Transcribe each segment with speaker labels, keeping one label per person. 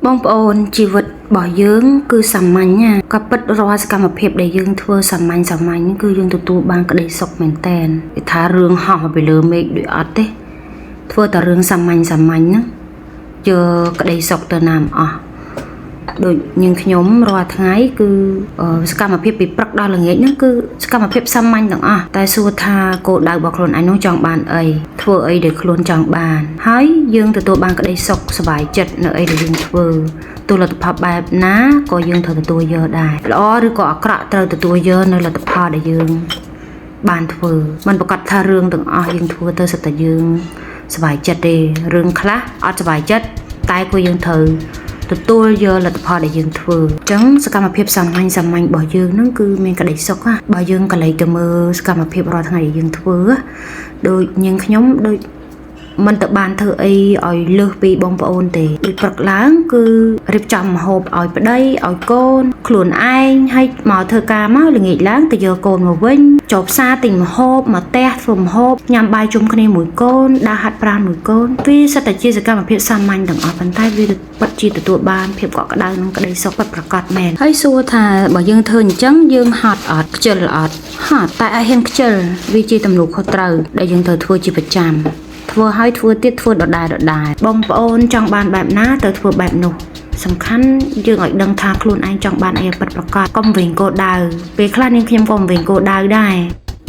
Speaker 1: បងប្អូនជីវិតរបស់យើងគឺសាមញ្ញណាក៏ពិតរាល់សកម្មភាពដែលយើងធ្វើសាមញ្ញសាមញ្ញគឺយើងទទួលបានក្តីសុខមែនតែនគេថារឿងហោះមកពីលើមេឃដូចអត់ទេធ្វើតែរឿងសាមញ្ញសាមញ្ញហ្នឹងយកក្តីសុខទៅណាមិនអស់ដូចនាងខ្ញុំរាល់ថ្ងៃគឺសកម្មភាពពីព្រឹកដល់ល្ងាចហ្នឹងគឺសកម្មភាពសាមញ្ញទាំងអស់តែសួរថាគោលដៅរបស់ខ្លួនឯងនោះចង់បានអីធ្វើអីដែលខ្លួនចង់បានហើយយើងទទួលបានក្តីសុខសប្បាយចិត្តនៅអីដែលយើងធ្វើទោះលទ្ធផលបែបណាក៏យើងត្រូវទទួលយកដែរល្អឬក៏អាក្រក់ត្រូវទទួលយកនៅលទ្ធផលដែលយើងបានធ្វើมันប្រកាសថារឿងទាំងអស់យើងធ្វើទៅសិតតែយើងសប្បាយចិត្តទេរឿងខ្លះអត់សប្បាយចិត្តតែក៏យើងត្រូវទទួលយកលទ្ធផលដែលយើងធ្វើអញ្ចឹងសកម្មភាពសាមញ្ញសាមញ្ញរបស់យើងហ្នឹងគឺមានក្តីសុខណាបើយើងកលេចទៅមើលសកម្មភាពរាល់ថ្ងៃដែលយើងធ្វើដូចនាងខ្ញុំដូចមិនទៅបានធ្វើអីឲ្យលើសពីបងប្អូនទេដូចព្រឹកឡើងគឺរៀបចំម្ហូបឲ្យប្តីឲ្យកូនខ្លួនឯងហើយមកធ្វើការមកល្ងាចឡើងទៅយកកូនមកវិញចូលផ្សារទិញម្ហូបមកផ្ទះធ្វើម្ហូបញ៉ាំបាយជុំគ្នាមួយកូនដើរហាត់ប្រាណមួយកូនវាសិតតែជាសកម្មភាពសាមញ្ញទាំងអស់ប៉ុន្តែវាពិតជាទទួលបានភាពកក់ក្ដៅនិងក្តីសុខពិតប្រាកដមែនហើយសួរថាបើយើងធ្វើអញ្ចឹងយើងហត់អត់ខ្ជិលអត់ហត់តែឲ្យហ៊ានខ្ជិលវាជាទំនួលខុសត្រូវដែលយើងត្រូវធ្វើជាប្រចាំធ្វើឲ្យធ្វើទៀតធ្វើដដែលដដែលបងប្អូនចង់បានបែបណាទៅធ្វើបែបនោះសំខាន់យើងឲ្យដឹងថាខ្លួនឯងចង់បានអីពិតប្រាកដកុំវិញគោលដៅពេលខ្លះនាងខ្ញុំក៏វិញគោលដៅដែរ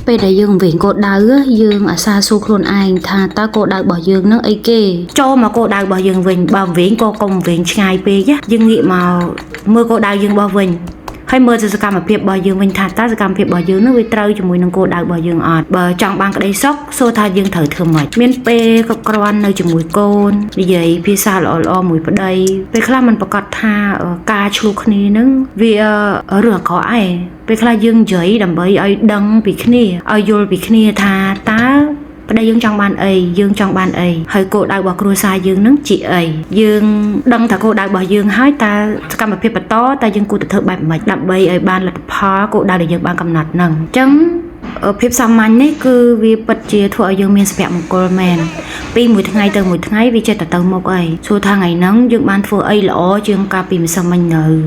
Speaker 1: ពេលដែលយើងវិញគោលដៅយើងអាសាសួរខ្លួនឯងថាតើគោលដៅរបស់យើងនឹងអីគេចូលមកគោលដៅរបស់យើងវិញបើវិញក៏កុំវិញឆ្ងាយពេកយើងងាកមកមើលគោលដៅយើងរបស់វិញហើយមើលសកម្មភាពរបស់យើងវិញថាតើសកម្មភាពរបស់យើងនឹងវាត្រូវជាមួយនឹងគោលដៅរបស់យើងអត់បើចង់បានក្តីសុខសួរថាយើងត្រូវធ្វើម៉េចមានពេលគ្រប់គ្រាន់នៅជាមួយកូននិយាយភាសាល្អៗមួយប្តីពេលខ្លះมันប្រកាសថាការឆ្លោះគ្នានឹងវារឿងអាក្រក់ឯងពេលខ្លះយើងនិយាយដើម្បីឲ្យដឹងពីគ្នាឲ្យយល់ពីគ្នាថាតើប្តីយើងចង់បានអីយើងចង់បានអីហើយគោលដៅរបស់គ្រួសារយើងនឹងជាអីយើងដឹងថាគោលដៅរបស់យើងហើយតើសកម្មភាពបន្តតើយើងគួរតែធ្វើបែបម៉េចដើម្បីឲ្យបានលទ្ធផលគោលដៅដែលយើងបានកំណត់ហ្នឹងអញ្ចឹងភាពសាមញ្ញនេះគឺវាពិតជាធ្វើឲ្យយើងមានសុភមង្គលមែនពីមួយថ្ងៃទៅមួយថ្ងៃវាចេះតែទៅមុខអីសួរថាថ្ងៃហ្នឹងយើងបានធ្វើអីល្អជាងកាលពីម្សិលមិញនៅ។